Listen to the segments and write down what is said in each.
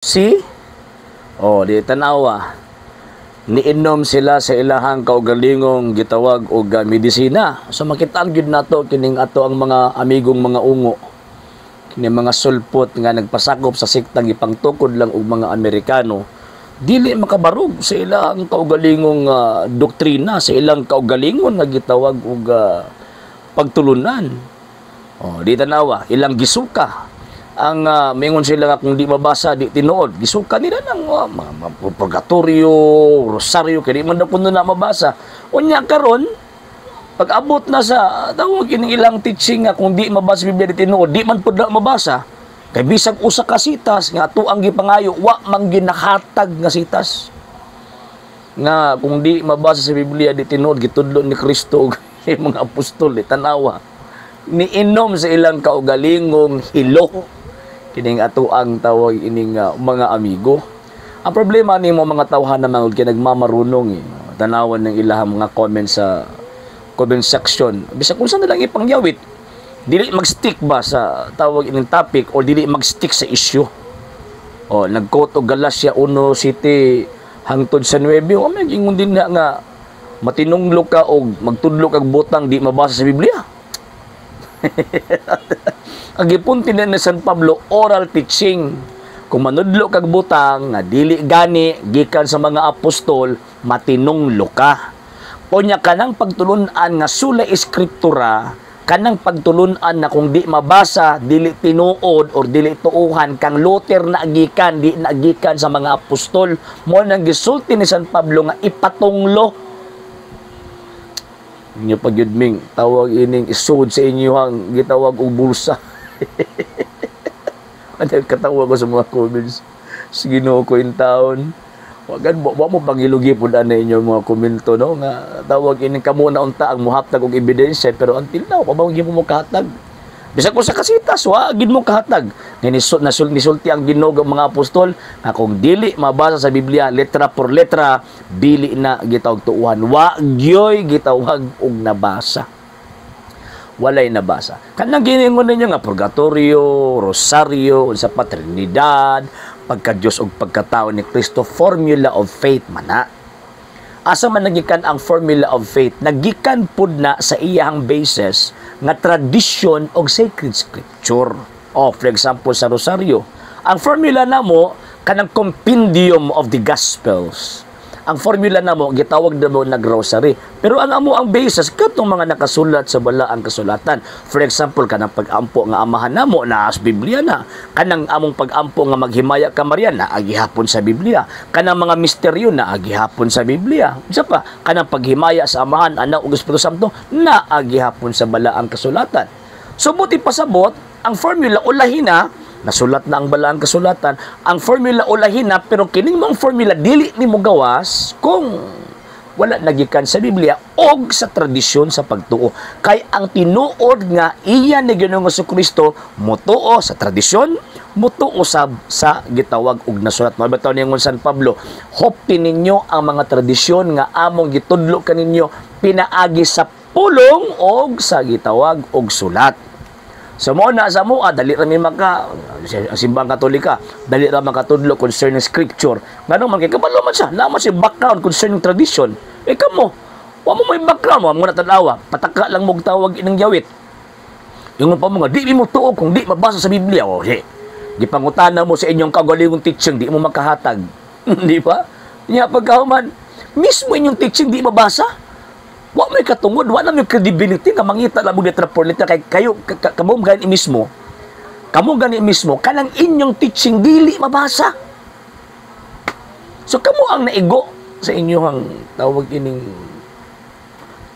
See? Oh, di tanawa. Niinom sila sa ilahang kaugalingong gitawag og medisina. So makitaan gyud nato kining ato ang mga amigong mga ungo. Kini mga sulpot nga nagpasakop sa siktang ipangtukod lang og mga Amerikano, dili makabarog sa ilang kaugalingong doktrina, sa ilang kaugalingon nga gitawag og pagtulunan. Oh, di tanawa, ilang gisuka ang mingon sila nga kung di mabasa, di tinuod. Gisuka nila ng mga purgatorio, rosaryo, kay di man daw kuno na mabasa. Unya karon, pag abot na sa tawag ining ilang teaching nga kung di mabasa Biblia, di tinuod, di man pud na mabasa. Kay bisag usa ka sitas nga ato ang gipangayo, wa man ginahatag nga sitas. Nga kung di mabasa sa Biblia, di tinuod, gitudlo ni Kristo ug mga apostol, eh, tanawa. Niinom sa ilang kaugalingong hilo kining ato ang tawag ining mga amigo. Ang problema nimo mga tawhan na mga kay nagmamarunong eh. Tanawan ng ilahang mga comments sa comment section. Bisag kung saan na lang ipangyawit, dili mag-stick ba sa tawag ining topic o dili mag-stick sa issue. O, nag-quote og Galatia 1:7 hangtod sa 9. O, may ingon din na nga matinunglo ka og magtudlo kag butang di mabasa sa Biblia. Ang gipunti na ni San Pablo, oral teaching. Kung manudlo kag butang nga dili gani gikan sa mga apostol, matinunglo ka. Unya kanang pagtulun-an nga sola escriptura, kanang pagtulun-an na kung di mabasa, dili tinuod or dili tuuhan, kang Luther na gikan, di na gikan sa mga apostol, mo nang gisulti ni San Pablo nga ipatunglo inyo pagyud ming tawag ining isud sa inyohang gitawag og bulsa. Ano, katawa ko sa mga comments. Sa Ginoo ko in taon. Wagan mo, wa mo pangilugi pud ana inyo mga komento, no, nga tawag ining kamo na unta ang muhatag og ebidensya, pero until now pa gyud mo kahatag. Bisag ko sa kasitas, wa gid mo kahatag. Nga nisulti ang Ginoo ang mga apostol nga kung dili mabasa sa Biblia letra por letra, dili na gitawag tuuhan. Wa gyoy gitawag og nabasa. Walay nabasa. Kanang giningon ninyo nga purgatorio, rosaryo, unsa pa, Trinidad, pagka-Diyos ug pagkatao ni Kristo, formula of faith mana. Asa man nagikan ang formula of faith? Nagikan pud na sa iyang basis nga tradisyon og sacred scripture. Oh, for example, sa Rosario. Ang formula namo kanang compendium of the Gospels. Ang formula namo gitawag namo nag rosary. Pero ang amo ang basis katong mga nakasulat sa balaang kasulatan. For example, kanang pag-ampo nga Amahan namo na sa Biblia na. Kanang among pag-ampo nga maghimaya ka Maria na agihapon sa Biblia. Kanang mga misteryo na agihapon sa Biblia. Isa pa, kanang paghimaya sa Amahan, Anak ug Espiritu Santo na agihapon sa balaang kasulatan. So buti pasabot, ang formula ulahi na, nasulat na ang balaang kasulatan, ang formula ulahi na, pero kining mong formula dili nimo gawas kung wala nagikan sa Biblia og sa tradisyon sa pagtuo. Kay ang tinuod nga iya ni Ginoong Kristo motuo sa tradisyon, motuo sa gitawag og nasulat. Mao bitaw ningon San Pablo, hopti ninyo ang mga tradisyon nga among gitudlo kaninyo pinaagi sa pulong og sa gitawag og sulat. So mo na sa mua, dali ra mi maka ang Simbang Katolika, dali ra makatudlo concerning scripture. Ngano man kay kabalo man siya, naa man siya background concerning tradition. Eh kamo, wa mo may background, wa mo na tan-awa, pataka lang mo tawag ining yawit. Ingon pa mo nga di mo tuo kung di mabasa sa Biblia. O, di. Gipangutana mo sa inyong kaugalingong teaching, di mo makahatag. Di ba? Nya pagkahuman, mismo inyong teaching di mabasa. Wa may katungod, wa na may credibility nga mangita lang mo letra por letra kay kayo kamo gani mismo. Kamo gani mismo kanang inyong teaching dili mabasa. So kamo ang naigo sa inyong tawag ining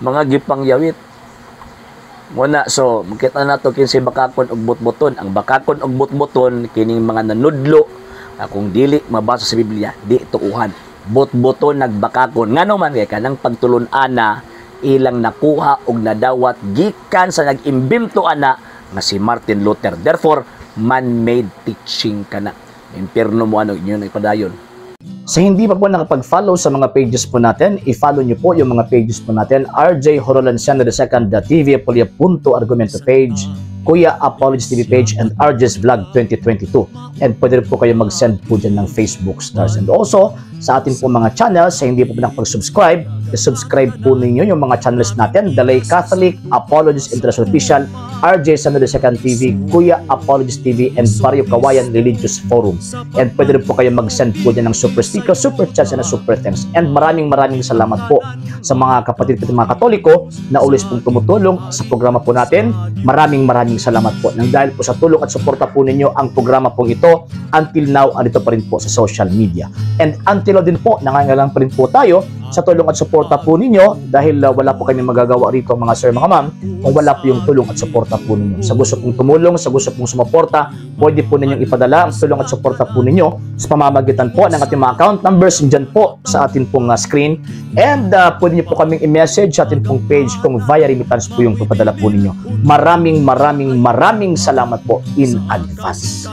mga gipangyawit. Muna, so makita nato kinsay bakakon og butbuton. Ang bakakon og butbuton kining mga nanudlo nga kung dili mabasa sa Biblia, di tuuhan. Butbuton nagbakakon. Ngano man kay kanang pagtulon-ana ilang nakuha og nadawat gikan sa nag-imbento ana nga si Martin Luther. Therefore, man-made teaching kana. Impierno mo ano inyo na ipadayon. Sa hindi pa po nakapag-follow sa mga pages po natin, i-follow nyo po yung mga pages po natin. RJ Horolanciano II TV, Apulia Punto Argumento page, Kuya Apologist TV page, and RJ's Vlog 2022. And pwede rin po kayo mag-send po dyan ng Facebook stars. And also, sa atin po mga channels, sa hindi po nakapag-subscribe, subscribe po ninyo yung mga channels natin: The Lay Catholic, Apologist International Official, RJ Samuel Second TV, Kuya Apologist TV, and Barrio Kawayan Religious Forum. And pwede rin po kayo mag-send po dyan ng super sticker, super chats, and super thanks. And maraming maraming salamat po sa mga kapatid po, mga Katoliko na always pong tumutulong sa programa po natin. Maraming maraming salamat po. Nang dahil po sa tulong at suporta po ninyo, ang programa pong ito until now andito pa rin po sa social media. And until now din po, nangangailangan pa rin po tayo sa tulong at suporta po ninyo dahil wala po kami magagawa rito, mga sir, mga ma'am, kung wala po yung tulong at suporta po ninyo. Sa gusto pong tumulong, sa gusto pong sumuporta, pwede po ninyong ipadala ang tulong at suporta po ninyo sa pamamagitan po ng ating mga account numbers dyan po sa atin pong screen. And pwede niyo po kaming i-message sa atin pong page kung via remittance po yung papadala po ninyo. Maraming maraming maraming salamat po in advance.